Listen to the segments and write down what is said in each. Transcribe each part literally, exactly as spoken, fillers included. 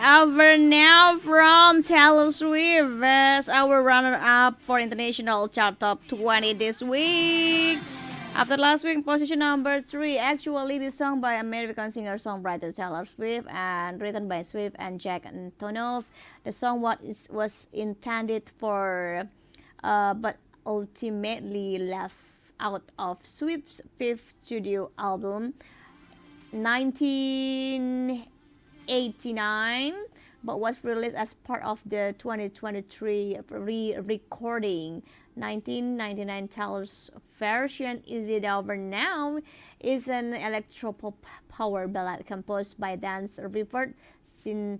Over now from Taylor Swift as our runner-up for international chart top twenty this week. After last week, position number three, actually the song by American singer-songwriter Taylor Swift and written by Swift and Jack Antonoff. The song was, was intended for, uh, but ultimately left out of Swift's fifth studio album, nineteen eighty-nine, but was released as part of the twenty twenty-three re-recording. Nineteen ninety-nine Taylor's version Is It Over Now is an electropop power ballad composed by Dance River synthesizers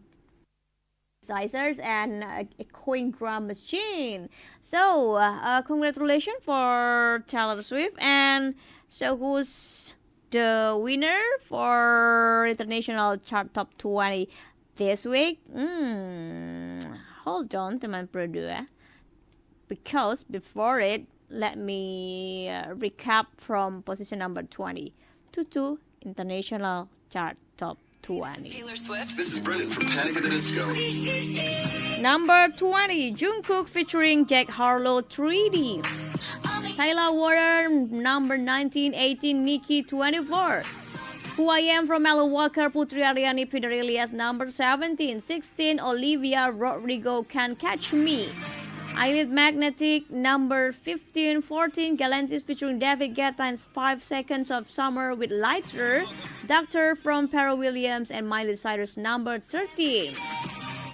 and a echoing drum machine. So, uh, congratulations for Taylor Swift. And so, who's the winner for international chart top twenty this week? Hmm, hold on, teman producer. Because before it, let me, uh, recap from position number twenty to, to international chart top twenty. Taylor Swift. This is Brendan from Panic at the Disco. Number twenty, Jungkook featuring Jack Harlow, three D. Taylor Water, number nineteen, eighteen, Nicki, twenty-four. Who I Am from Alan Walker, Putri Aryani, Peter Elias, number seventeen, sixteen, Olivia Rodrigo, Can't Catch Me. Eyelid Magnetic, number fifteen, fourteen, Galantis featuring David Guetta and Five Seconds of Summer with Lighter, Doctor from Pharrell Williams and Miley Cyrus, number thirteen.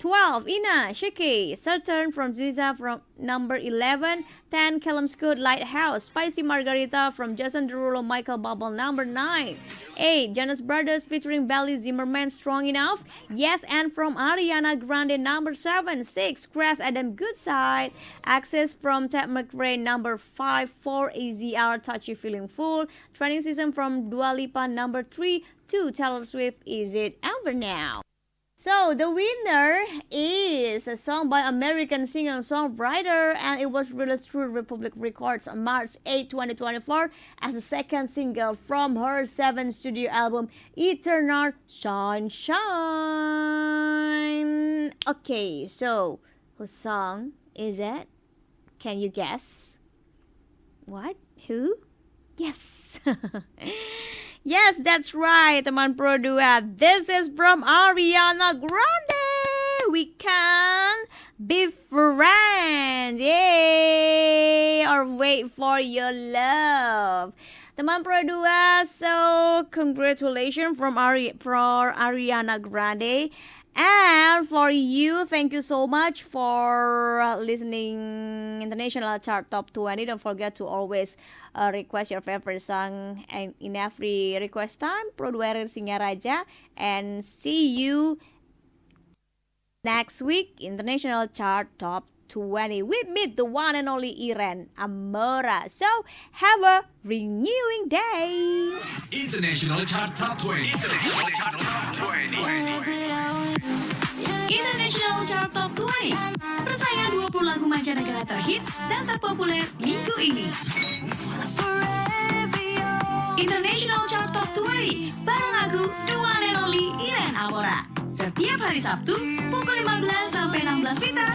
Twelve, Ina, Shiki, Saturn from SZA, from number eleven, ten, Calum Scott, Lighthouse, Spicy Margarita from Jason Derulo, Michael Bublé, number nine. Eight, Jonas Brothers featuring Belly Zimmerman, Strong Enough. Yes and from Ariana Grande, number seven. Six, Crash Adam, Good Side. Access from Tate McRae, number five. Four, A Z R, Touchy Feeling Full. Training Season from Dua Lipa, number three. Two, Taylor Swift, Is It Over Now. So the winner is a song by American singer-songwriter, and it was released through Republic Records on March eighth, twenty twenty-four, as the second single from her seventh studio album, Eternal Sunshine. Okay, so whose song is it? Can you guess? What? Who? Yes. Yes, that's right, teman producer. This is from Ariana Grande. We can be friends. Yay! Or wait for your love. Teman producer, so congratulations from Ari for Ariana Grande. And for you, thank you so much for, uh, listening International Chart Top twenty. Don't forget to always, uh, request your favorite song and in every request time, Producer Singaraja. And see you next week, International Chart Top twenty. We meet the one and only Iren Amora. So, have a renewing day. International Chart Top twenty. International Chart Top twenty. International Chart Top twenty. Persaingan dua puluh lagu mancanegara terhits dan terpopuler minggu ini. International Chart Top twenty. Bareng aku, the one and only Iren Amora. Setiap hari Sabtu, pukul lima belas sampai enam belas WITA,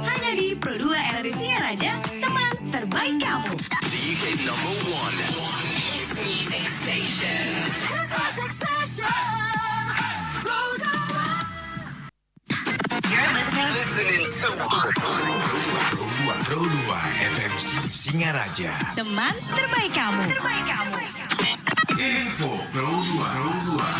hanya di Pro dua R R I Singaraja, teman terbaik kamu. The U K's number one music station. Music station. Pro dua. You're listening. Listening to Pro dua, Pro dua F M C Singaraja. Teman terbaik kamu. Terbaik kamu. Info Pro dua, Pro dua.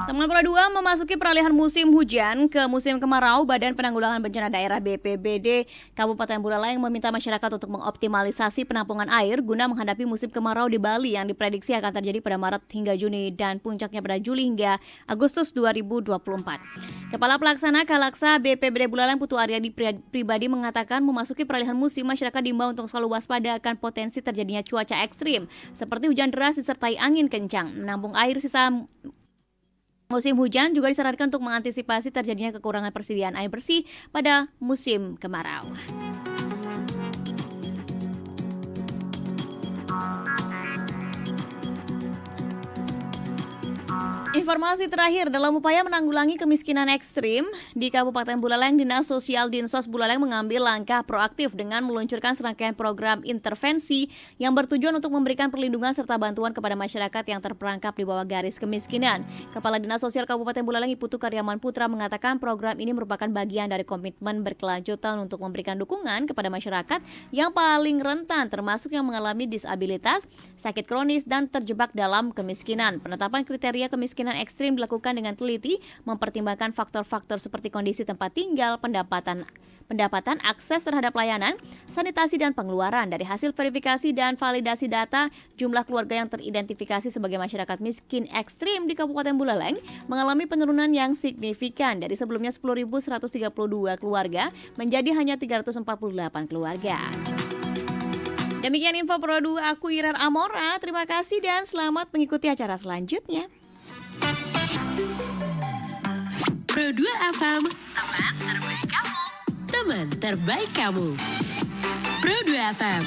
Teman Pro dua, memasuki peralihan musim hujan ke musim kemarau, Badan Penanggulangan Bencana Daerah B P B D Kabupaten Buleleng meminta masyarakat untuk mengoptimalisasi penampungan air guna menghadapi musim kemarau di Bali yang diprediksi akan terjadi pada Maret hingga Juni dan puncaknya pada Juli hingga Agustus dua ribu dua puluh empat. Kepala Pelaksana Kalaksa B P B D Buleleng, Putu Aryadi Pri-, Pribadi, mengatakan, memasuki peralihan musim, masyarakat diimbau untuk selalu waspada akan potensi terjadinya cuaca ekstrim seperti hujan deras disertai angin kencang. Menampung air sisa Musim hujan juga disarankan untuk mengantisipasi terjadinya kekurangan persediaan air bersih pada musim kemarau. Informasi terakhir, dalam upaya menanggulangi kemiskinan ekstrim di Kabupaten Buleleng, Dinas Sosial Dinsos Buleleng mengambil langkah proaktif dengan meluncurkan serangkaian program intervensi yang bertujuan untuk memberikan perlindungan serta bantuan kepada masyarakat yang terperangkap di bawah garis kemiskinan. Kepala Dinas Sosial Kabupaten Buleleng, Iputu Karyaman Putra, mengatakan program ini merupakan bagian dari komitmen berkelanjutan untuk memberikan dukungan kepada masyarakat yang paling rentan, termasuk yang mengalami disabilitas, sakit kronis, dan terjebak dalam kemiskinan. Penetapan kriteria kemiskinan ekstrim dilakukan dengan teliti, mempertimbangkan faktor-faktor seperti kondisi tempat tinggal, pendapatan pendapatan, akses terhadap layanan, sanitasi, dan pengeluaran. Dari hasil verifikasi dan validasi data, jumlah keluarga yang teridentifikasi sebagai masyarakat miskin ekstrim di Kabupaten Buleleng mengalami penurunan yang signifikan, dari sebelumnya sepuluh ribu seratus tiga puluh dua keluarga menjadi hanya tiga ratus empat puluh delapan keluarga. Demikian info Pro dua, aku Irar Amora. Terima kasih dan selamat mengikuti acara selanjutnya. Pro dua F M, teman terbaik kamu. Teman terbaik kamu. Pro dua F M.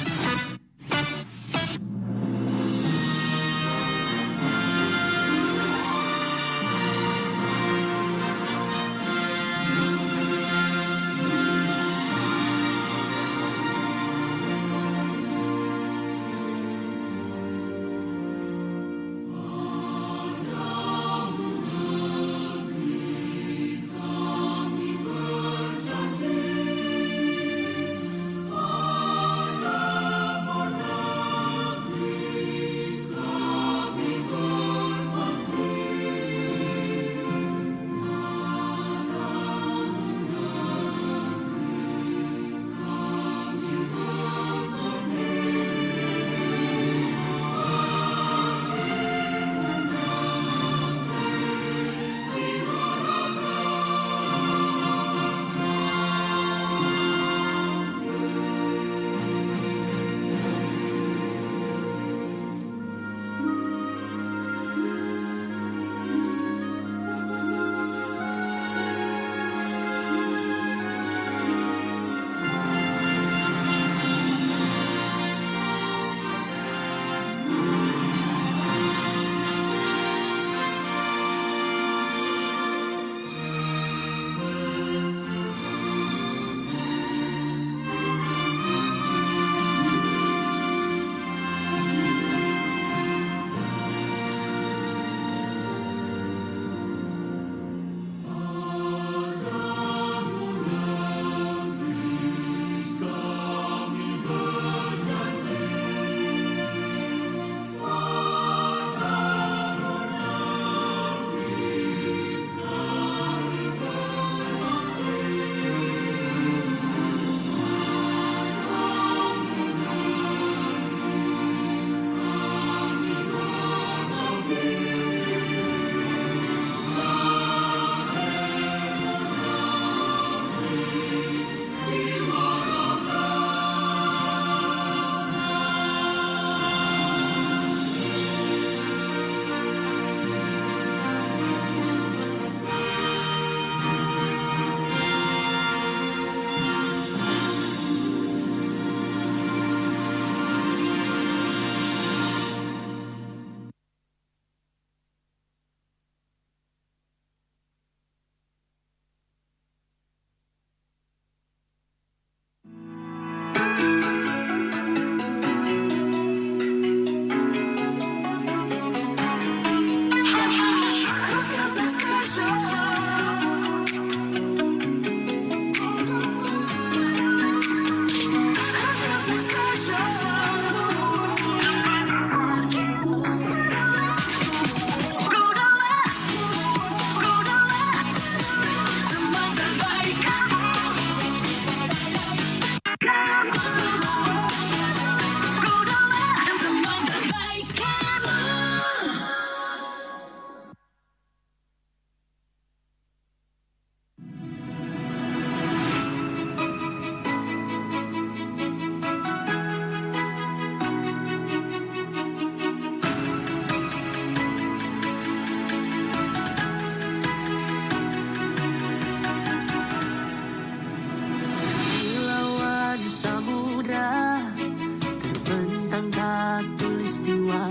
Khatulistiwa,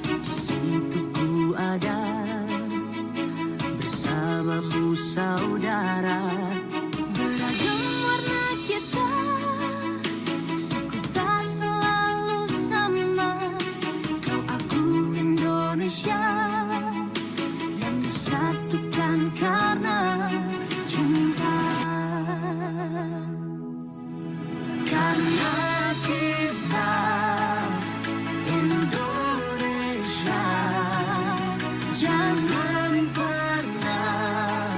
di situ ku ada bersamamu saudara. Beragam warna kita, suku tak selalu sama. Kau aku Indonesia yang disatukan karena cinta. Karena kita Indonesia, jangan pernah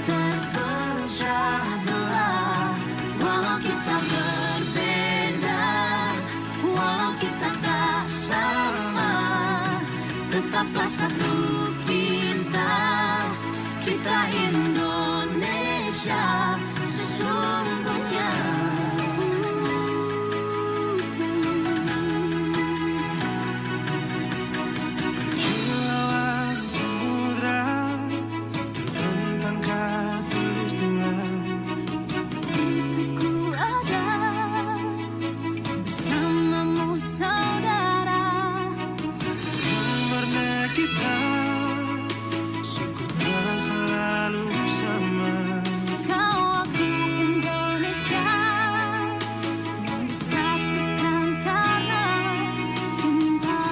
terpecah belah. Walau kita berbeda, walau kita tak sama, tetaplah satu kita. Kita Indonesia sesungguhnya. Kilauan samudra terbentang khatulistiwa. Di situ ku ada bersamamu saudara. Warna kita, suku tak selalu sama. Kau aku Indonesia yang disatukan karena cinta.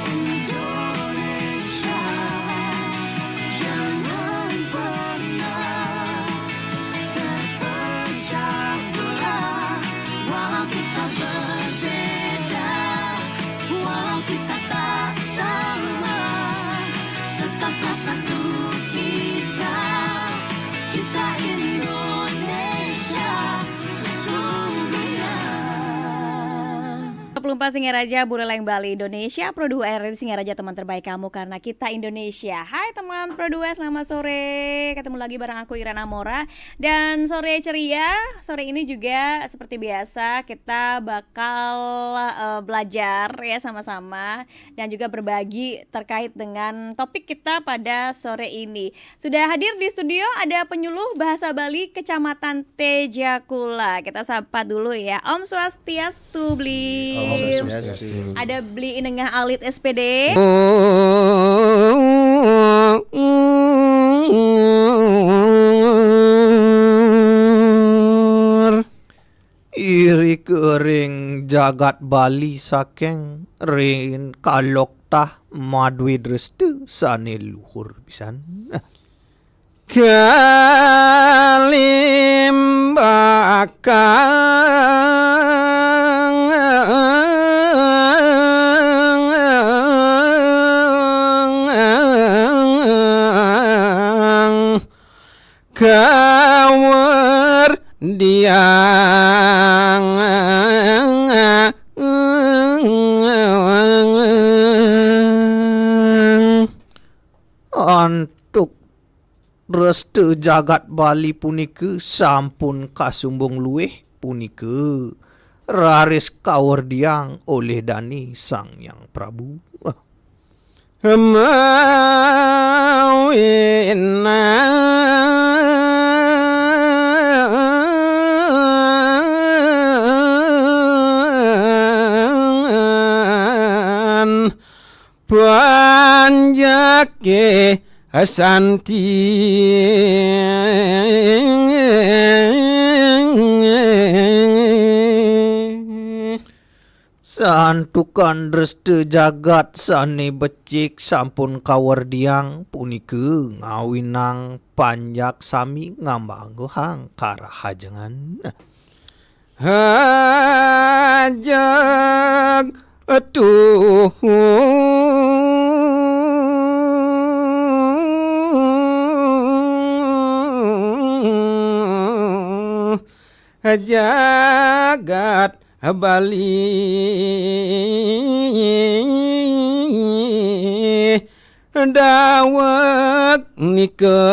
Indonesia, jangan pernah terpecah belah. Walau kita berbeda, walau kita tak sama, tetaplah satu kita. Kita Indonesia sesungguhnya. Pelumpa Singaraja, Bureleng Bali, Indonesia, Pro dua R R I Singaraja, teman terbaik kamu karena kita Indonesia. Hai teman Pro dua, selamat sore. Ketemu lagi bareng aku Irana Mora. Dan sore ceria, sore ini juga seperti biasa kita bakal eh, belajar ya sama-sama dan juga berbagi terkait dengan topik kita pada sore ini. Sudah hadir di studio ada penyuluh bahasa Bali Kecamatan Tejakula. Kita sapa dulu ya. Om Swastiastu, Bli. Om Swastiastu. Ada Bli Inengah Alit S P D. Iri kering jagat Bali saking rin kaloktah madwi dresta sane luhur pisan. Kalimbakang kawardiang. Antuk dresta jagat Bali punika sampun kasumbung luih punika raris kawardiang olih dane Sang Hyang Prabu. Mawinan panjake santi. Santukan dresta jagat sane becik sampun kawardiang punika ngawinang panjak sami ngambanggehang karahajengan. Hajeng tuh. jagat Bali. Daweg nika.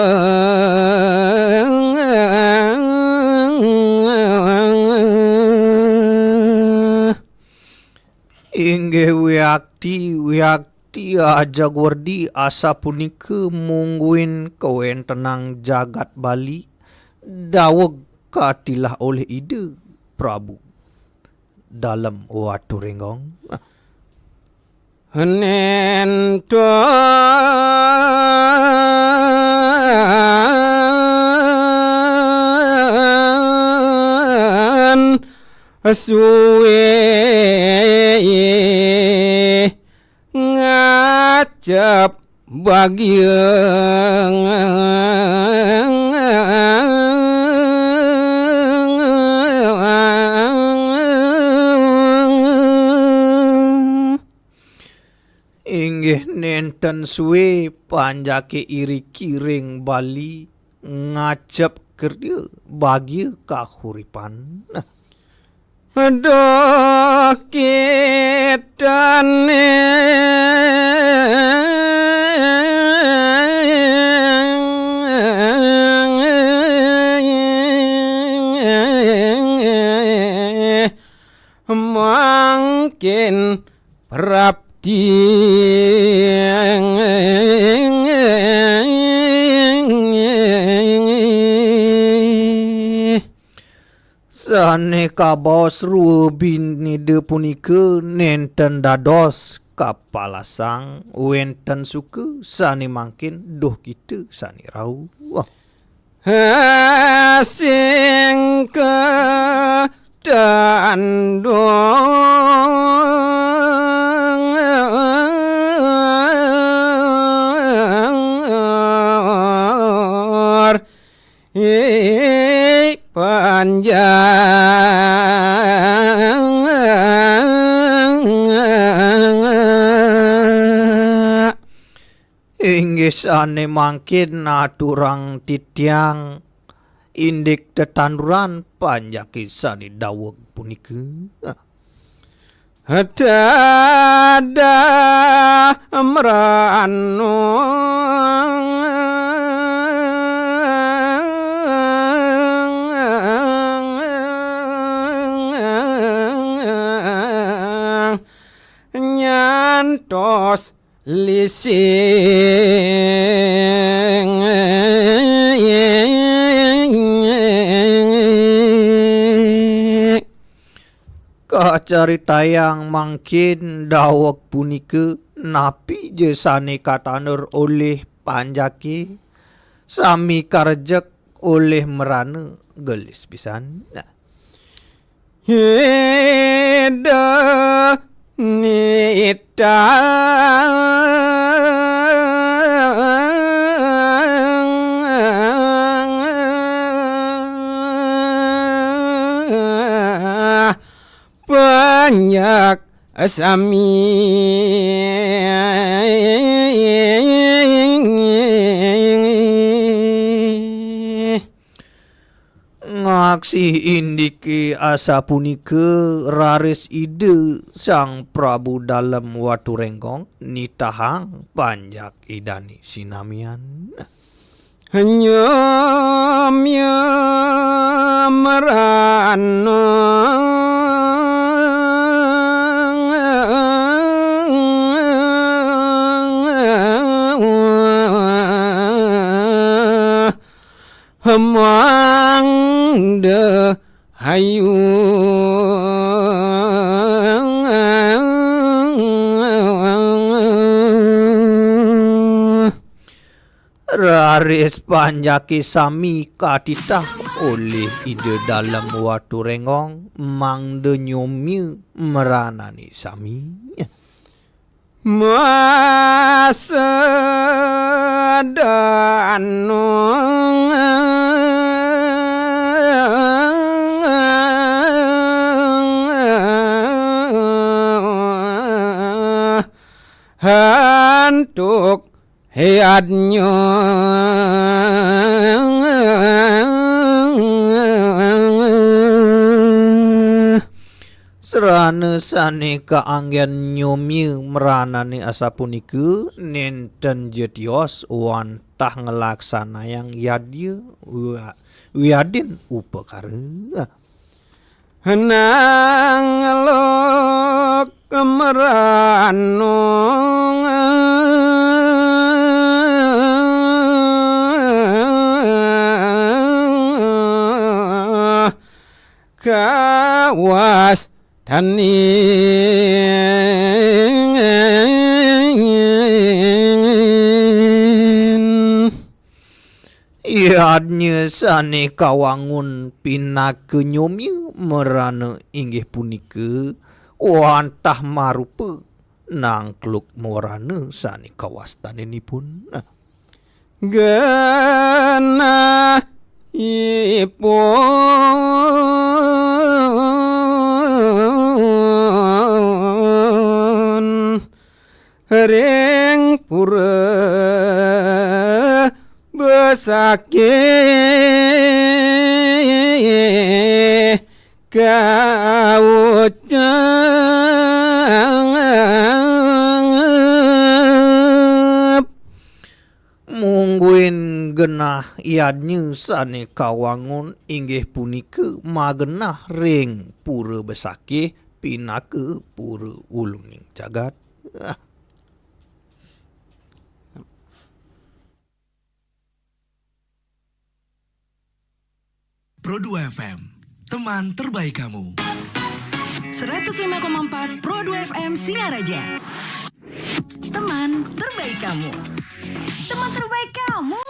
Inggih wiakti, wiakti ajeg werdi asapunika mungguing kawentenan jagat Bali, daweg katilah olih Ida Prabu Dalem Watu Renggong. Nenten suwe ngacep bagia. Inggih nenten suwe panjake iriki ring Bali ngacep kerja bagia kahuripan. Duh kitane mangkin prapti. Sane kabaos rua binida punika nenten dados kapalasang, wenten suka sane mangkin duh kita sane rauh. Sing katandur. Ih, panjang. Inggih sane mangkin aturang titiang indik tetanduran panjake sane daweg punika. Tada mranu. Nyantos lising. Kacaritayang mangkin daweg punika napi ja sane katandur olih panjake, sami karejek olih mrana gelis pisan. Ida nitah panjak sami. Ngaksi indike asapunika, raris Ida Sang Prabu Dalem Watu Renggong nitahang panjak Idane sinamian. Nyamya marana mangda hayu. Raris panjake sami katitah olih Ida Dalem Watu Renggong mangda nyomya maranane sami. Masadanu antuk yadnya. Trana sané kaanggén nyomia mranané asapunika, nénten ja tios wantah nglaksanayang yadnya wa-, wiadin upakara. Nang lok mranung kawas tanin. Yadnya sané kawangun pinaka nyomia mrana inggih punika wantah marupa nangkluk mrana sané kawastaninipun. Genahipun ring pura besakih kaucap. Mungguing genah yadnya sané kawangun inggih punika magenah ring pura besakih pinaka pura uluning jagat. Ah. Pro dua F M, teman terbaik kamu. Seratus lima koma empat Pro dua F M Singaraja. Teman terbaik kamu. Teman terbaik kamu.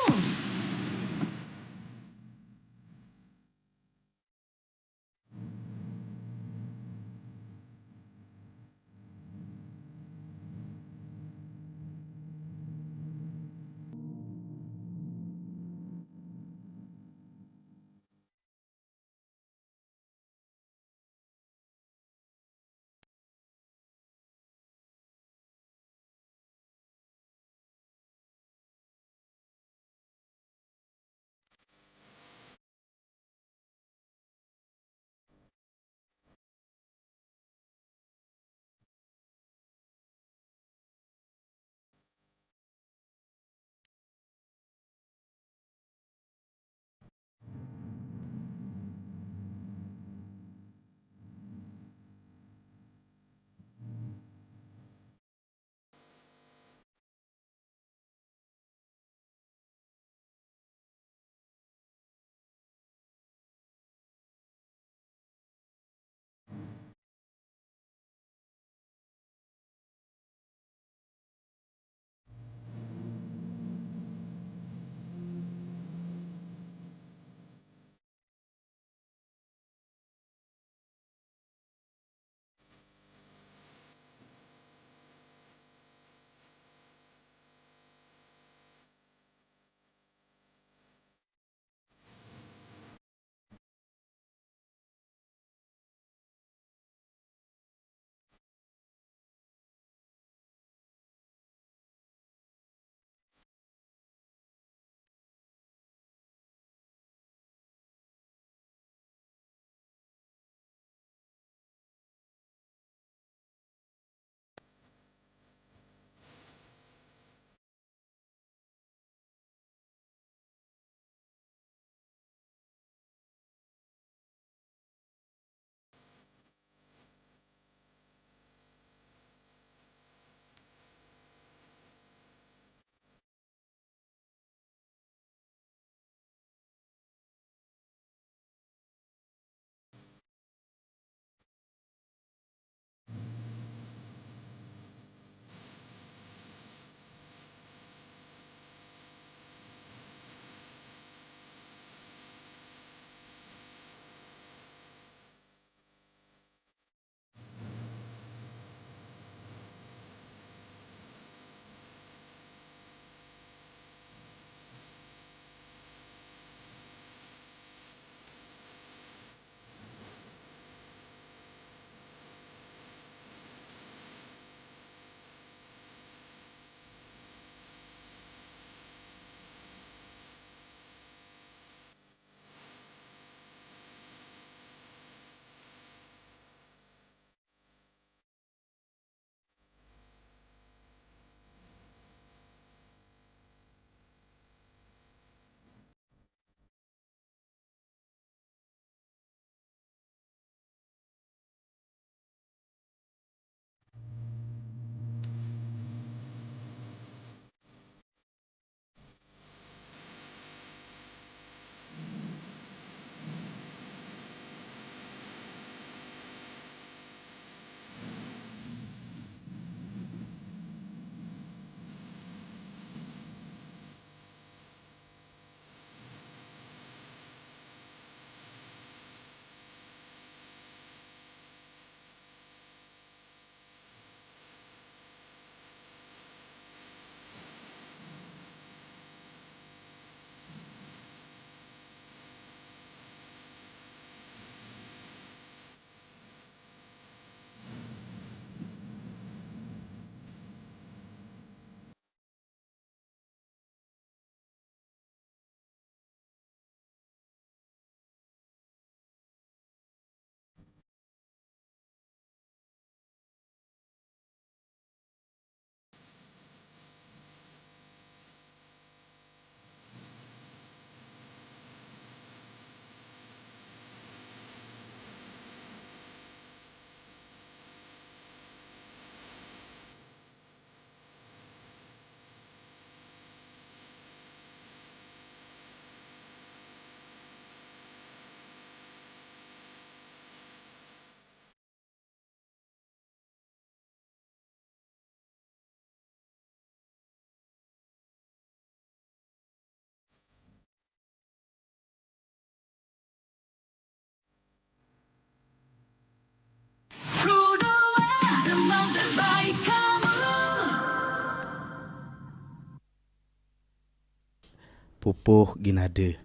pupuh ginada.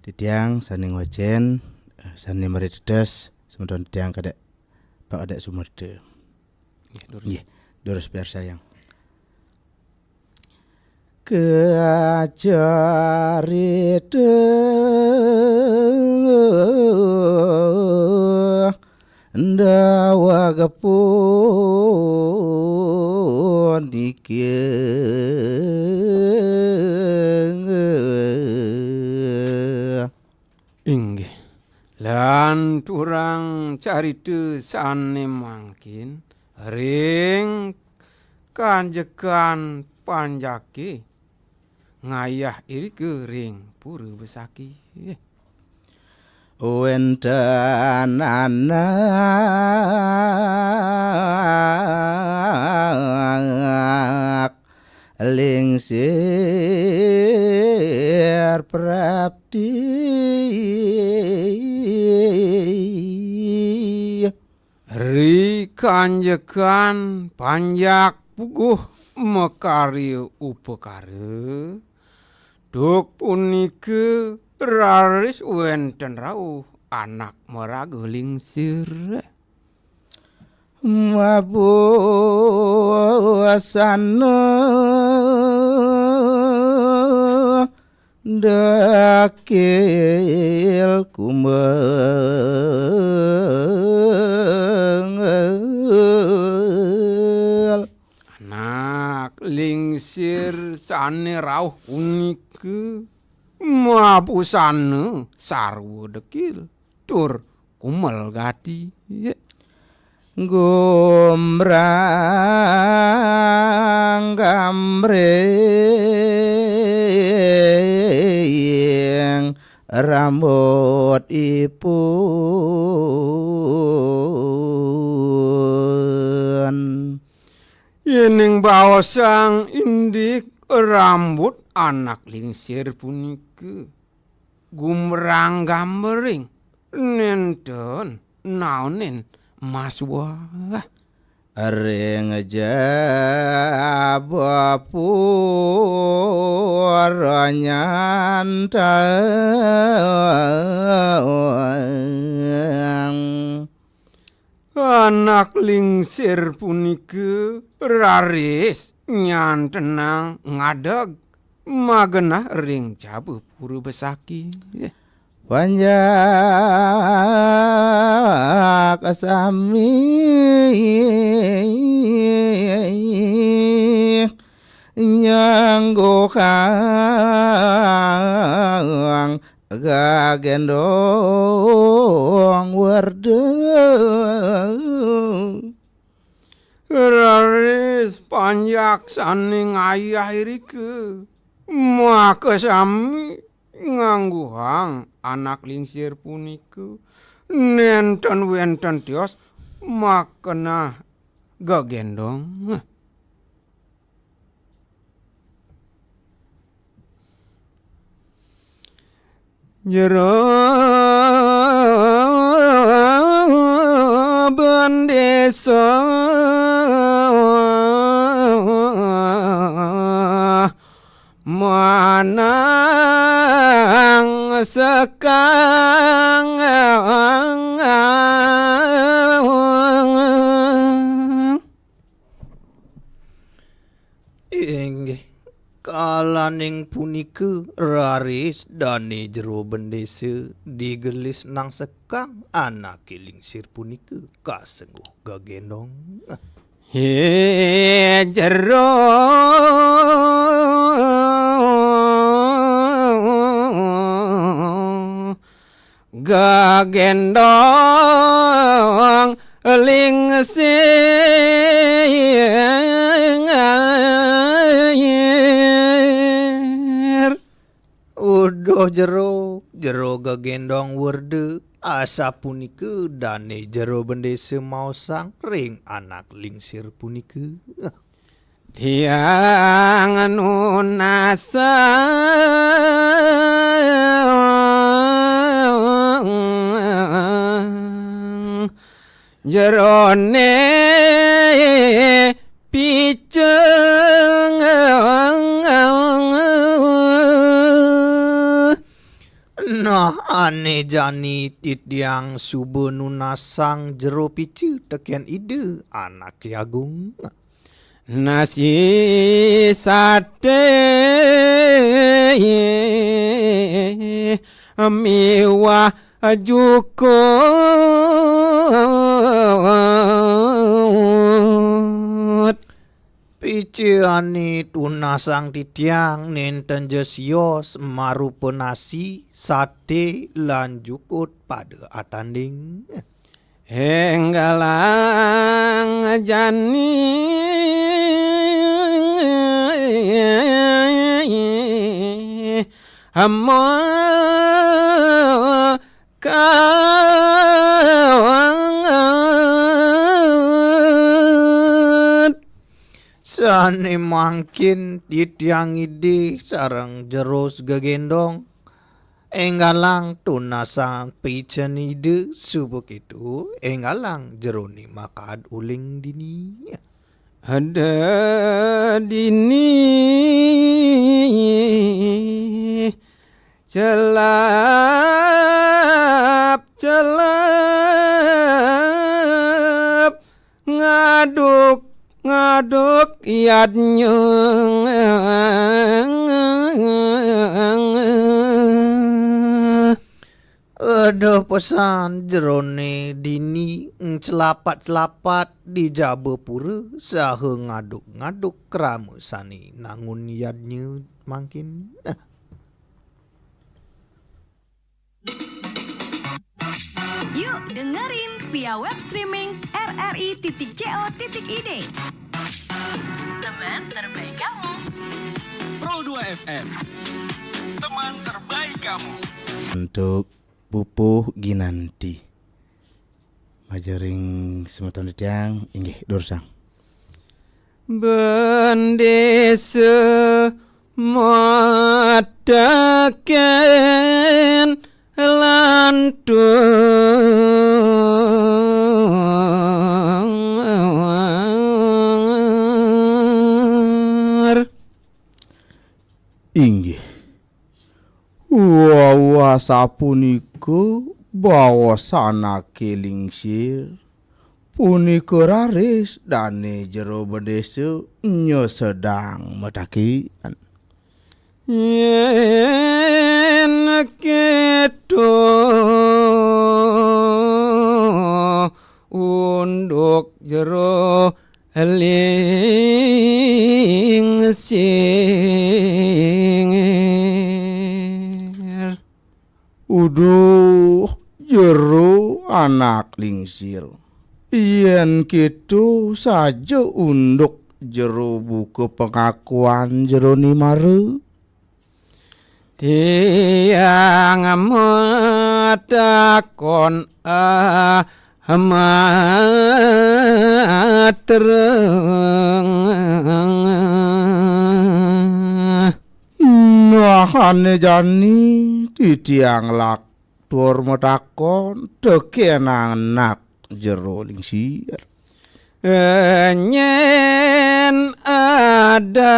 Titiang sané ngwacén, eh, sané maraga tetes, semeton titiang kadék, Pak Kadék Sumerta. Nggih, durus. Nggih, durus piarsayang. Kacarita daweg puniki. Inggih. Lanturang carita sané mangkin ring kanjekan panjaké ngayah irika ring Pura Besaki. Wénten anak lingsir prapti. Ri kanjekan panjak puguh makarya upakara, duk punika raris wénten rauh anak maraga lingsir. Mabusana dakil kumel. Anak lingsir sané rauh punika mabusana sarwa dekil tur kumel gati. Gumbrang gambreng rambutipun. Yéning baosang indik rambut anak lingsir punika gumbrang gambring, nénten naonin masuah. Ring jaba pura nyantang. Anak lingsir punika raris nyantenang ngadeg magenah ring jaba pura besaki. Panjak sami nyangguhang gagendong werda. Raris panjak sané ngayah irika, makasami ngangguhang anak lingsir punika, nénten wénten tios makenah gagendong. Jero bendésa manang sekang. Inggih, kalaning punika raris dané jero bendésa digelis nang sekang anaké lingsir punika kasengguh gagendong. Hé jero gagendong lingsir. Uduh jero, jero gagendong werda, asapunika dané jero bendésa maosang ring anak lingsir punika. Tiang nunasang jeroné piceng. Nah, ané jani titiang suba nunasang jero pica tekén Ida Anaké Agung. Nasi saté miwah jukut. Pica ané tunasang titiang nénten ja sios marupa nasi, saté lan jukut pada atanding. Énggalang jani amo kawat. Sané mangkin titiang Ida sareng jero gegendong. Énggalang tunasang picen Ida suba kéto, énggalang jeroné makaad uling dini. Ada dini celap, celap, ngaduk, ngaduk yadnya. Ada pesan jeroné dini, celapat-celapat di jaba pura saha ngaduk-ngaduk krama sané nangun yadnya mangkin. Yuk dengerin via web streaming R R I titik C O titik I D. Teman terbaik kamu. Pro dua F M. Teman terbaik kamu. Untuk pupuh ginanti. Majeng ring semeton titiang, inggih, durusang. Bendesa mataken lantur. Inggih. Wau asapunika baos anaké lingsir, punika raris dané jero bendesa nyesedang mataken. Yén kéto unduk jero lingsir. Uduh, jero anak lingsir. Yén kéto saja unduk jero buka pengakuan jeroné mara. Tiang matakon amat tereng. Nah, ané jani titiang laktur matakon tekén anak jero lingsir. Nyén adan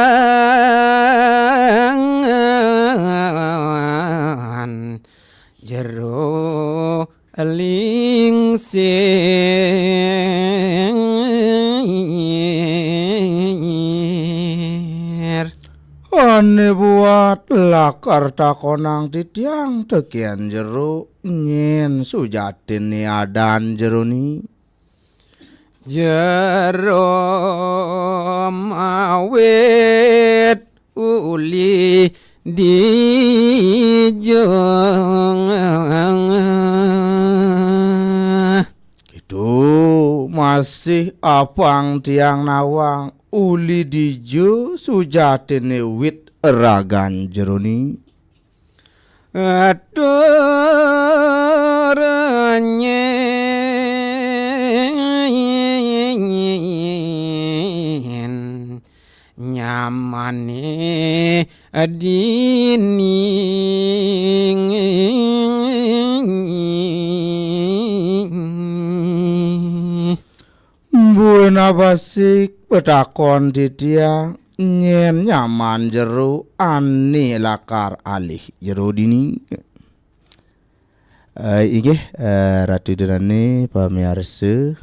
jero lingsir. Ané buat lakar takonang titiang tekén jero, nyén sujatiné adan jeroné. Jero mawit uli dija. Kéto masih apang tiang nawang uli dija sujatiné wit ragan jeroné. Atur nyén nyamané dini. Buin abasik patakon titiang, nyén nyaman jero ané lakar alih jero dini. Eh, inggih, eh, Ratu Ida dané, pamiarsa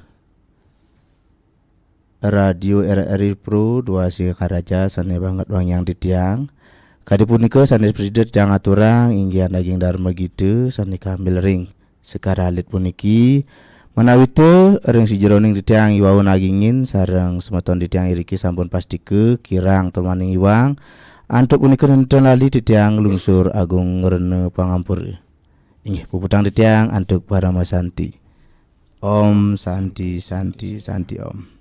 Radio R R I Pro dua Singaraja sané banget wangiang titiang. Kadi punika sané prasida titiang aturang inggih daging Dharma Gita sané kambil ring sekar alit puniki. Manawita ring sajeroning titiang iwau nagingin sareng semeton titiang iriki sampun pastika kirang tur maning iwang. Antuk punika nénten lali titiang lungsur agung rena pangampura. Inggih puputang titiang antuk parama santi. Om Santi, Santi, Santi Om.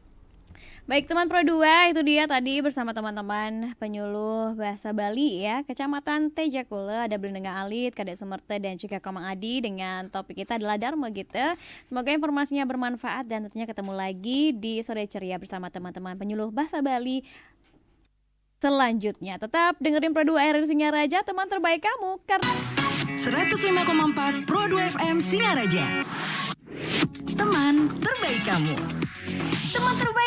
Baik, teman Pro dua, itu dia tadi bersama teman-teman penyuluh bahasa Bali ya, Kecamatan Tejakula, ada Belendenga Alit, Kadek Sumerta, dan juga Komang Adi dengan topik kita adalah Dharma Gita. Semoga informasinya bermanfaat dan tentunya ketemu lagi di Sore Ceria bersama teman-teman penyuluh bahasa Bali selanjutnya. Tetap dengerin Pro dua R R I Singaraja, teman terbaik kamu. Karena seratus lima koma empat Pro dua F M Singaraja. Teman terbaik kamu. Teman terbaik